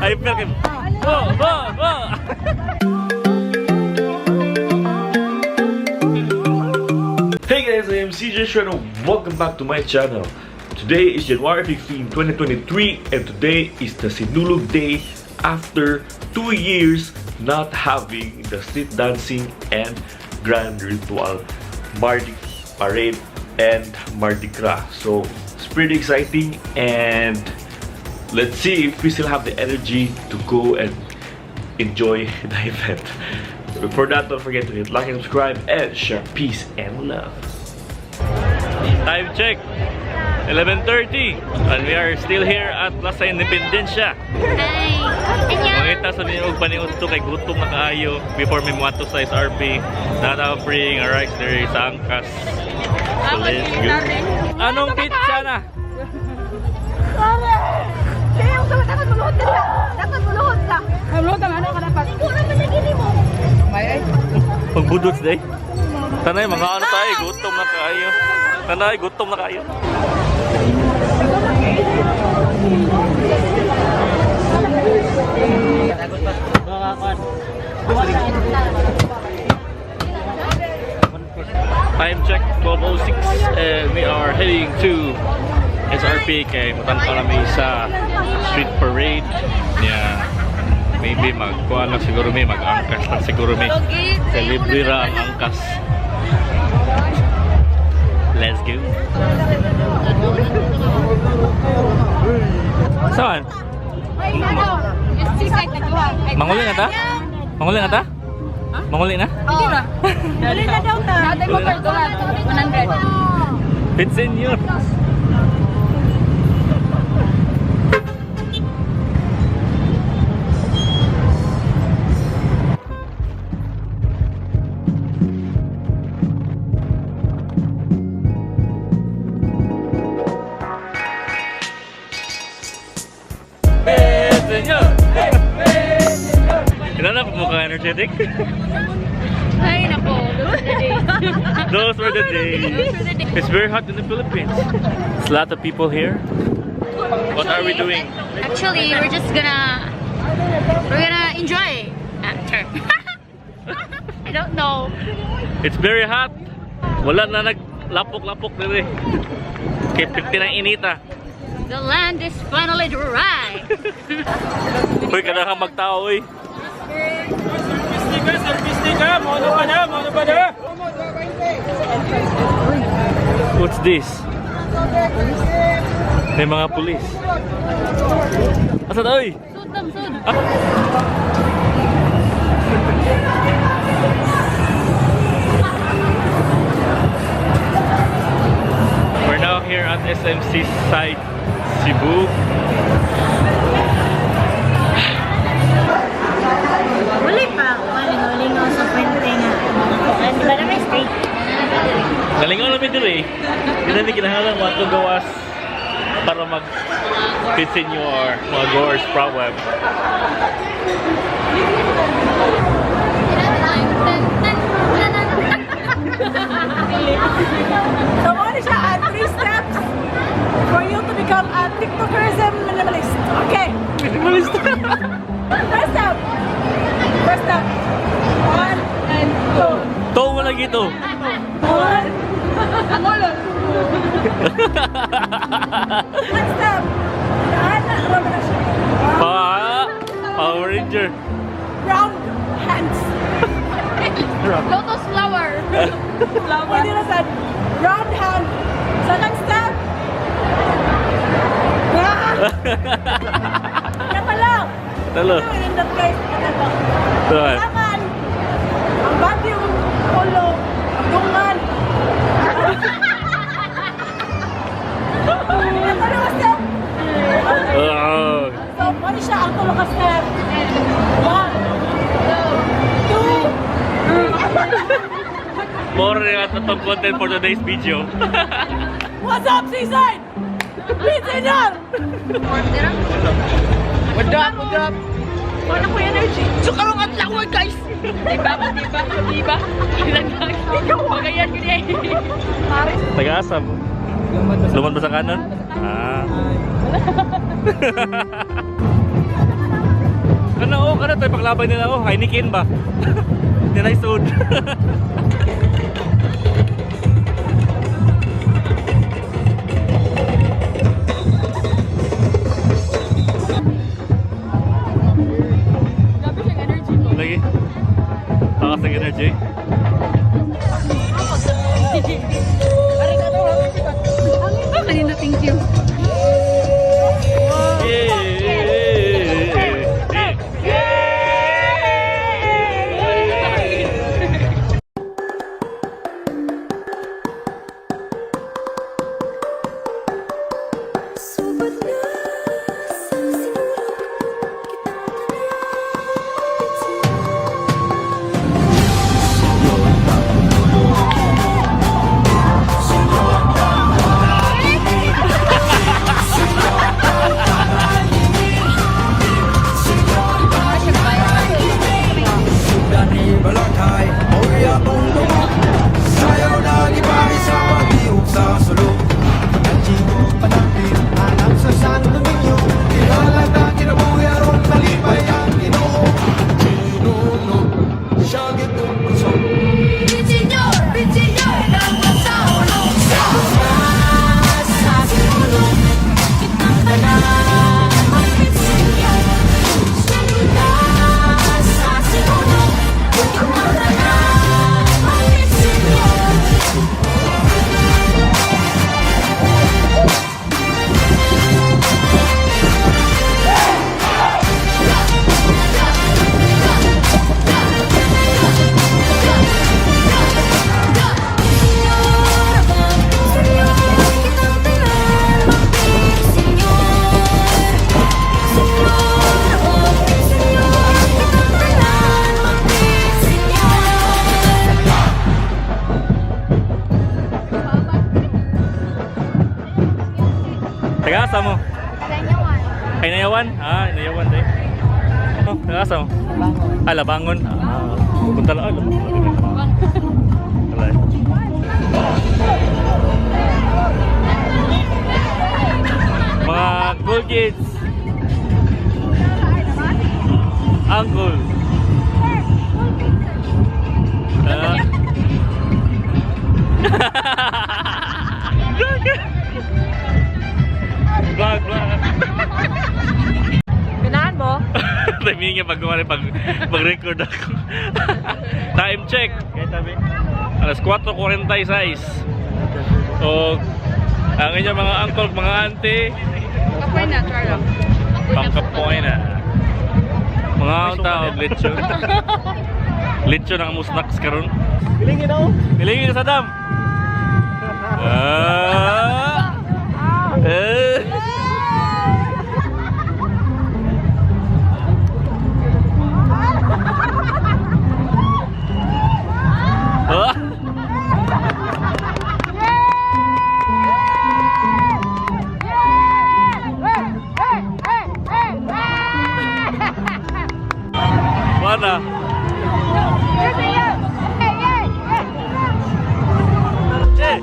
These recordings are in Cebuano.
Hyper kay. Go, go, go. Hey guys, I am CJ Shreno. Welcome back to my channel. Today is January 15, 2023, and today is the Sinulog Day after 2 years not having the street dancing and grand ritual Mardi Parade and Mardi Gras. So it's pretty exciting, and let's see if we still have the energy to go and enjoy the event. Before that, don't forget to hit like and subscribe and share peace and love. Time check, 11:30, and we are still here at Plaza Independencia. Hi! Mangita sa mi og paniudto kay gutom na kaayo before mi moadto sa SRP. Naa free nga rice there sa Angkas. So let's go. Anong pizza na? Kaya yung sama dapat muluhod na siya. Dapat muluhod ka. Muluhod ang ano ka dapat. Hindi naman na gini mo. May ay. Pagbudots day. Tanay mga ano tayo, gutom na kaayo. Tanay, gutom na kaayo. Time check, 12:06, and we are heading to SRP kay mutan-aw kami sa street parade. Yeah. Maybe magkuha lang siguro mi, mag-angkas lang siguro mi. Kay libre ra ang angkas. Let's go. Saan? Manguli na ta? Manguli na ta? Manguli na? Hindi ra. Dali na daw ta. Natay mo per duha. 100. It's in yun. Senyor! Kilala ko mukha energetic? Ay, nako. Those were the days. It's very hot in the Philippines. There's a lot of people here. What are we doing? Actually, we're gonna enjoy. After. I don't know. It's very hot. Wala na naglapok-lapok diri. Kay 50 na inita. The land is finally dry. Uy, kailangan magtao, uy. What's this? May mga pulis. Asa na, uy? Sud, tam, sud. Ah. We're now here at SM Seaside Cebu. Wala pa ako lingaw-lingaw sa puwente nga. Di ba na may steak? Nalingaw namin diri. Hindi namin kinahanglan mo gawas para mag senior mga goers problem. So ano siya, three steps for you to become a TikTokerism minimalist. Okay. Minimalist. First step. First step. One and two. Tuo mo lagi ito. One. Angolo. Next step. Daan na raman na siya. Pa Power Ranger. Round hands. Lotus flower. Flower. Pwede na sa round hand. Second step. Ah! Yan pa lang. Talo. Ito, in that guys. Ito lang. Tuan. Kailangan, ang bati yung ulo, ang dungan. Ito na step. Oh. So, ano siya ang tulo ka step? One, two, More na atong content for today's video. What's up, Seaside? Pete Senor! What up? What up? Wala ko energy. So karong adlaw guys. Diba? Diba? Diba? Ikaw magayan gid eh. Taga-asa mo. Lumad ba sa kanan? Ah. Kana oh, kana tayo paglabay nila oh, Heineken ba? Nilay sud. Grabe siyang energy mo. Lagi. Takas ng energy. Ah, kanina, thank you. Yeah! Sugod na sa sinulog kitang tanan. Balakay, mo'y atong dumo. Sayaw na gibari sa pagihok sa sulok. Ang Chico panapit, alam sa San Domingo. Kilala na kinabuhi aron malipay ang Ginoo. Sinunog, siya gitong kusog. Senyor, senyor, nang sa ulo. Sa sinulog kitang tanan. Senyor, senyor, sa sinulog kitang tanan. Senyor. Senyor, senyor, kitang tanan, senyor. Senyor, senyor, kitang tanan, senyor. Taga asa mo? Ay, Nayawan? Ah, Nayawan day. Oh, taga asa mo? Ah, Labangon. Ah, punta lang. Ah, Labangon. Alay. Mga cool kids. Uncle. Ah. Vlog, vlog. Ganahan mo? Timing niya pag kumari pag mag-record ako. Time check. Kaya tabi. Alas 4:46. So, ang inyong mga uncle, mga auntie, Kapoy na, Charlo. pangkapoy na. Mga tao, lechon. Lechon ang musnaks karon. Bilingin ako. Nilingin sa dam. Ah. Eh. Ah. Mana? Eh.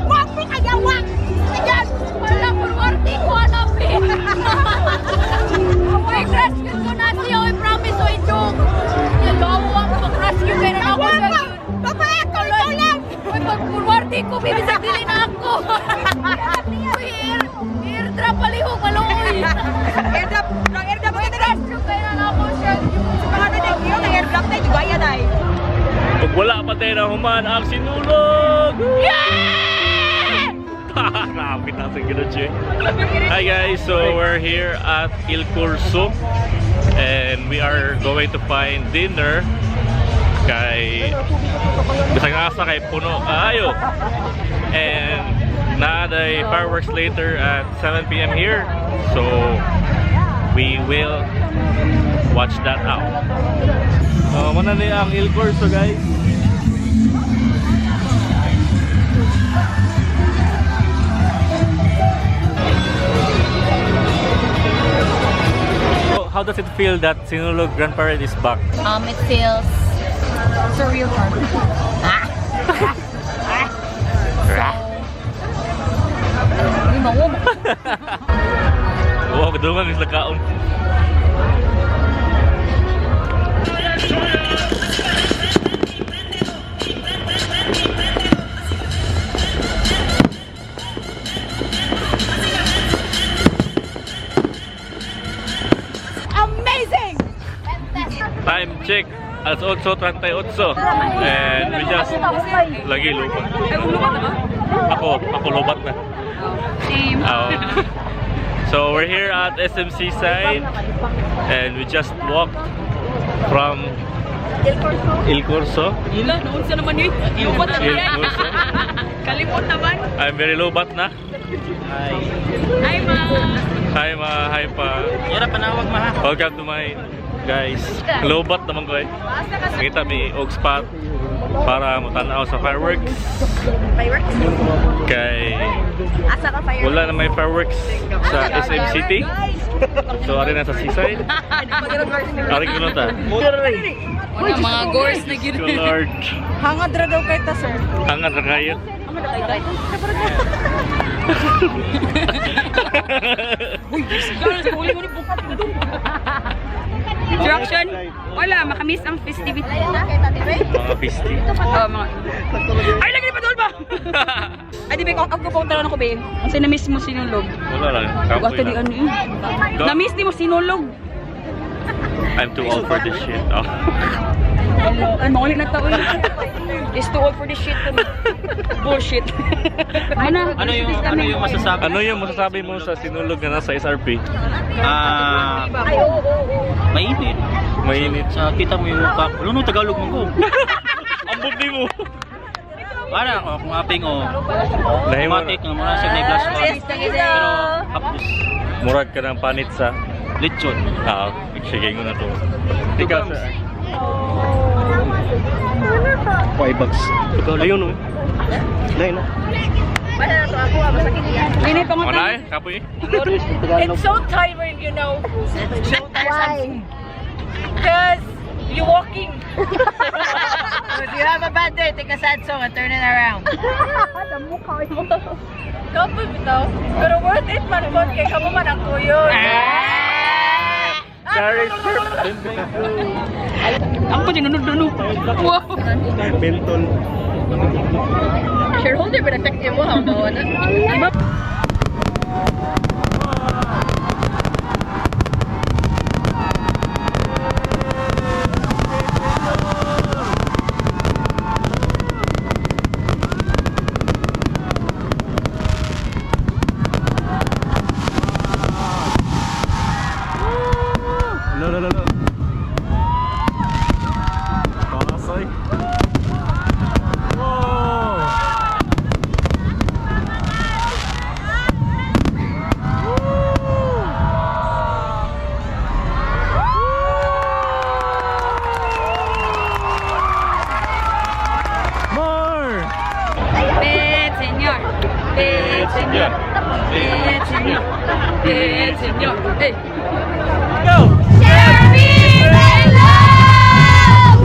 Wag mo kaya wag! Ayan! Wala po, warti ko hanap eh! Uy, rescue ko na siya. Uy, promise, uy, joke. Nalawa ako, mag-rescue kayo na ako siya yun. Babae ko, ikaw lang! Uy, pag-forwardi ko, baby, sa dili na ako. Uy, airdrop palihog, maluoy. Airdrop, nang airdrop Uy, ka rescue kayo na ako siya yun. Paano na yun? Ang airdrop na, jugaya na eh. Pag wala pa tayo na human ang sinulog! Yeah! Grabe na sa eh. Hi guys, so we're here at Il Corso and we are going to find dinner kay bisag asa kay puno kaayo. And na the fireworks later at 7 p.m. here. So we will watch that out. Oh, mana ni ang Il Corso guys. How does it feel that Sinulog Grand Parade is back? It feels surreal for me. Uy, mawo. Wow, kadungan is lakaon. Amazing! Time check. Alas 8:38. And we just lagi lupat. Ako, ako lobat na. Same. Oh. So we're here at SMC side and we just walked from Il Corso. Ila, noon sa naman yun. Lubat na Il Corso. Kalimot naman. I'm very lobat na. Hi, ma. Hi ma, hi pa. Yara, panawag ma ha. Welcome to my guys. Lobat naman ko eh. Kita mi og spot para mutanaw sa fireworks. Fireworks? Kay Asa ka fireworks? wala na may fireworks sa SM City. So ari na sa seaside. Ari ko na ta. Wala mga gores na gid. Lord. Hangad ra daw kay ta, sir. Angat na kayo. Instruction. Wala, makamiss ang festivity. Mga pisti. Oh, mga... Ay, lagi pa doon ba? Ay, di ba, ako ako pong talon ako, be. Ang sinamiss mo sinulog. Wala lang. Kampoy Wata di lang. ano yun. Go. Namiss di mo sinulog. I'm too old for this shit. Oh. Ay, maulit na tao yun. It's too old for this shit. Bullshit. Ano? Ano yung masasabi? Ano yung masasabi mo sa sinulog na nasa SRP? Ah, mainit. Mainit. Sa kita mo yung mukha. Ano no Tagalog mo ko? Ang bubdi mo. Para ako kung aping o. Nahimo Automatic nga mura siya may plus one. Pero hapos. Murag ka ng panit sa Lechon. Ah, sige ko na to. Ikaw sir. Five bucks. Ayun oh. Lain na. Ay, nay, pangutan. Wala eh, kapoy eh. It's so tiring. Why? Because you're walking. If you have a bad day, take a sad song and turn it around. Kapoy bitaw. Pero worth it man kon kay kamo man ang kuyon. Sorry, sir. Ako pa sinunod-dunod. Wow. Mentol. Shareholder ba nag-text mo? How ba na? Diba? No, no, no, no. Pasay. Wow! More! Bet, senyor. Bet, senyor. Bet, senyor. Bet, senyor. Hey. Go! Share me and love!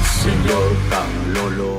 Senyor kang lolo.